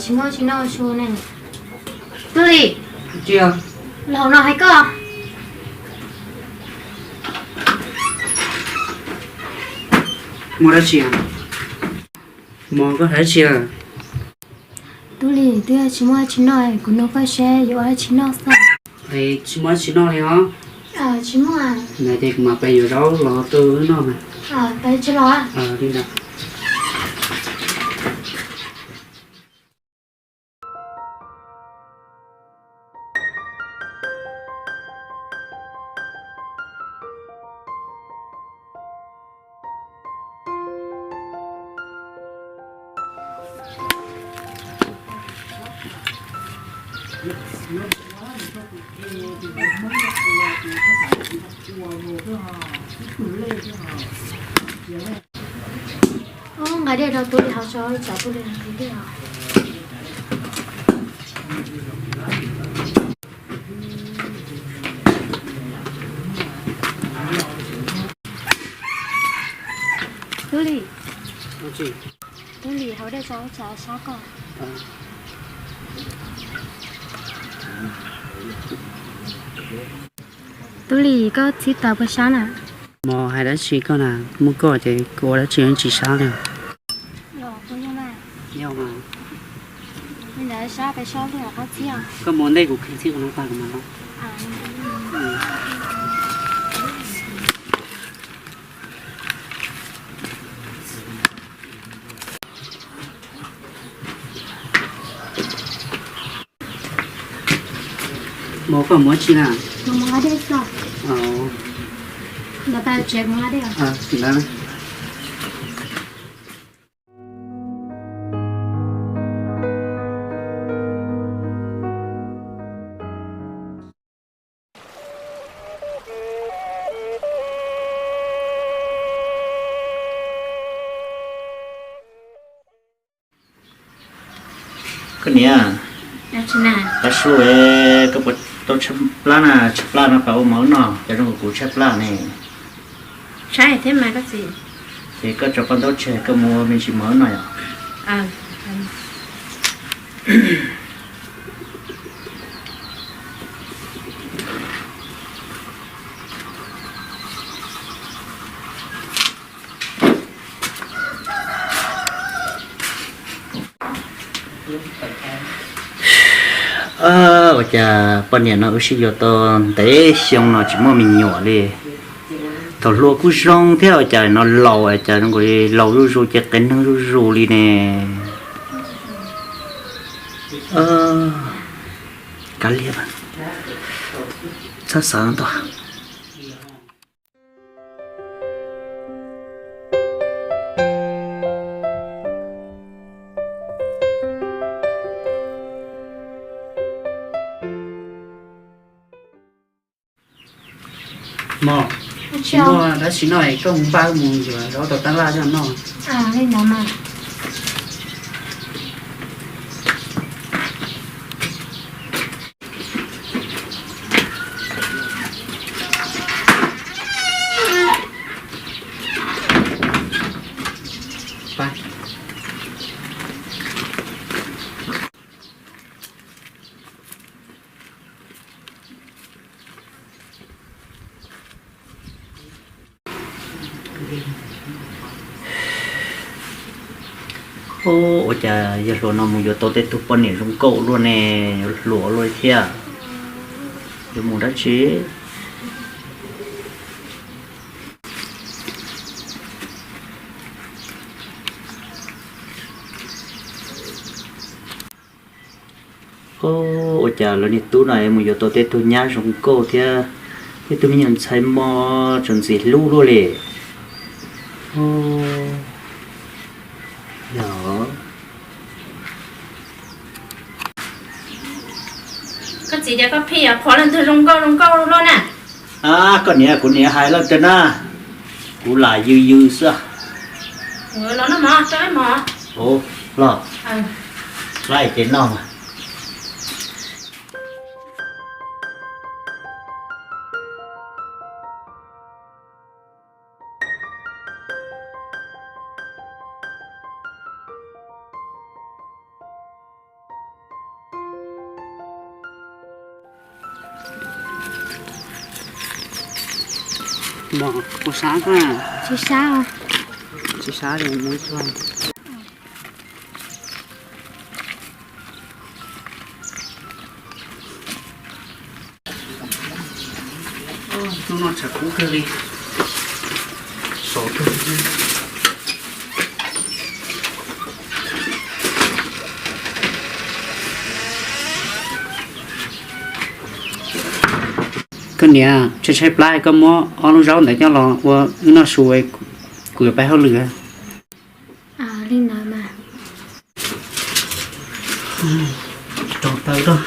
Tsis muaj tsis noj su ne. Tub Lis, los hauv no hais koj. Muaj dab tsi? Mos, koj hais dab tsi? Tub Lis, twb tsis muaj tsis noj, kuv nug koj seb yuav ua tsis noj xwb. Tsis muaj tsis noj li os. Tsis muaj. Ntawd ces kuv mam pais yuav zaub los tu wb noj mas. Pais tsis los. Li ntawd. Nqa dej rau Tub Lis hauv tso, tsam Tub Lis hais tias dej os. Tub Lis, Tub Lis, hau dej tso, tsam sab koj. Tub Lis, koj txib tawv puas sab na? Mos, hais dab tsi koj na, muaj koj ces kuv ua dab tsi tsis sab li. Koj mus ntej kuv kheev txhib qhov no tag kuv mam los. Mos, koj mus ua tsi na? Kuv mus nqa dej xwb. Los tau tsev kuv nqa dej os. Koj niam, tav su koj puas tau tshaib plab na? Tshaib plab no pab ua mov noj, cov zoo kuv tshaib plab ne. Tshaib thiab mas koj txiv. Ces koj tso paj ntaub tseg koj mus ua me ntsis mov noj yom. Ua cas poj niam no wb sib yuav tau ntev xyoo no tsis muaj me nyuam li. Thaum hluas kuj zoo thiab, ua cas no laus cas zoo nkaus li laus zuj zus ces qias neeg zuj zus li ne. Kav liam, txhob xav ntau. Mos, tsis muaj dab tsi noj es koj mus npaj mus yuav zaub rau tab laj coj noj. Li ntawd mas. Ub, ua cas yawg hluas no mus yuav tau tej tug poj niam zoo nkauj luaj ne, yuav hluas luaj thiab. Yuav mus dab tsi? Ub, ua cas lawv niag tub no mus yuav tau tej tug nyab zoo nkauj thiab, tej tug me nyuam ntxhais mos tseem ntxim hlub luaj li. Yog, koj txiv, cas koj pheej yuav qhuas leej twg zoo nkauj zoo nkauj luaj na? Koj niam, kuv niam hais leej twg na, kuv lam yws yws xwb. Los noj mov, tso ib mov. Ub, los, laj ces noj mas. Mog, ua sab koj na. Tsis sab. Tsis sab li mus txog. Hnub no tshav kub kawg li. Sov kawg. Koj niam, tshaib tshaib plab koj muab ob lub zaub ntawd coj los ua wb noj su, kuv yuav pab hauj lwm. Li ntawd mas. Rau taw rau.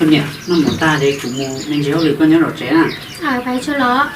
Koj niam, noj mov tag ces kuv mus me ntsis hauj lwm, koj nyob zov tsev na. Pais tsuag los.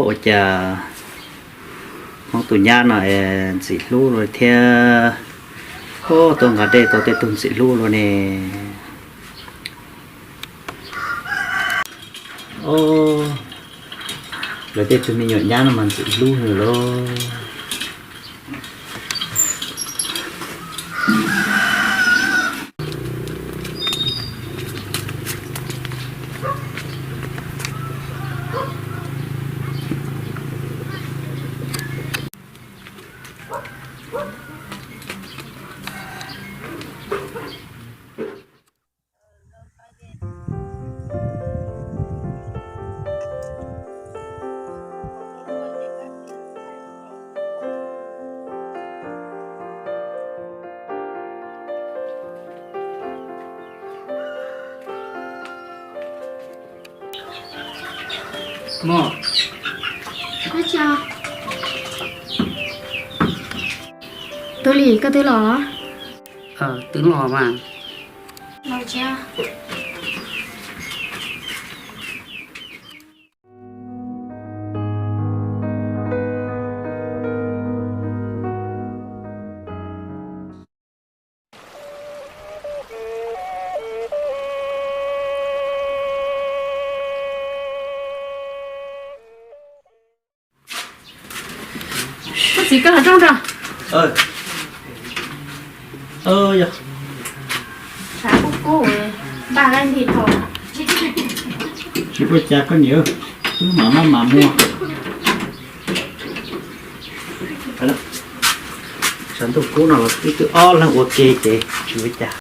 Ua cas Hmoob tus nyab no es ntxim hlub luaj thiab. Tuaj nqa dej tau tej tug ntxim hlub luaj ne. Lawv tej tug me nyuam nyab no mas ntxim hlub heev lauj. Mog. Tub Lis, koj twb los los? Twb los mas. Koj txiv, koj los rooj rau. Yog. Tshav kub kub, npaj laib nti dhau. Tsis ua cas koj niam, wb mam maj mam mus. Tshav ntuj kub no los wb twb ob leeg ua ke ces tsis ua cas.